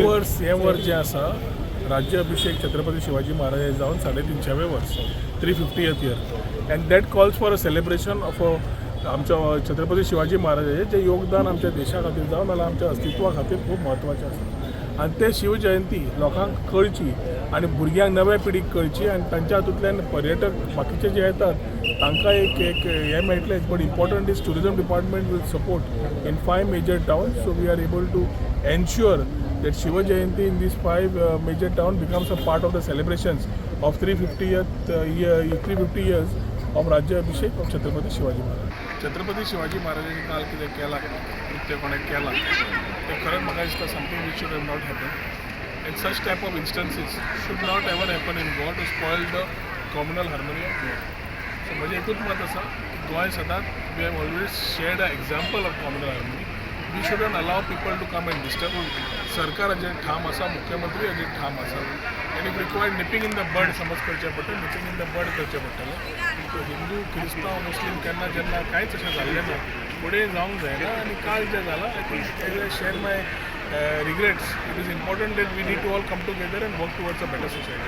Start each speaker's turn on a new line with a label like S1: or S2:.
S1: वर्स, हें वर्स जें आसा, राज्य अभिषेक छत्रपती शिवाजी महाराज जावन 350वें वर्स, 350th year, and that calls for a celebration of आमच्या छत्रपती शिवाजी महाराजाचें जें योगदान आमच्या देशा खातीर जावं नाल्यार आमच्या अस्तित्वा खातीर खूब म्हत्वाचें आसा. आनी ते शिवजयंती लोकांक कळची आनी भुरग्यांक, नव्या पिढीक कळची आनी तांच्या हातूंतल्यान पर्यटक बाकीचे जे येतात तांकां एक एक हें मेळटलें. But important is tourism department will support in five major towns, so we are able to ensure that Shiva Jayanti in these five major town becomes a part of the celebrations of 350th year, 350 years of Rajya Abhishek of Chhatrapati Shivaji Maharaj. Chhatrapati Shivaji महाराजांनी काल कितें केलां, कृत्य कोणें केलां, तें खरेंच म्हाका दिसता something which should have not happen, and such type of instances should not ever happen in Goa to spoil the communal harmony of Goa. So म्हजें एकूच मत आसा की गोंय सदांच, we have always shared a example of communal harmony. We shouldn't allow people to come and disturb. सरकार हाजेर ठाम आसा, मुख्यमंत्री हाजेर ठाम आसा आनी if required, nipping in the bud समज करचें पडटलें, निपींग इन the बड करचें पडटलें. सो हिंदू, क्रिस्तांव, मुस्लीम केन्ना जेन्ना कांयच अशें जाल्लें ना, फुडें जावंक जायना. आनी काल जें जालां, I think, as I share my regrets, it is important that we need to all come together and work towards a better society.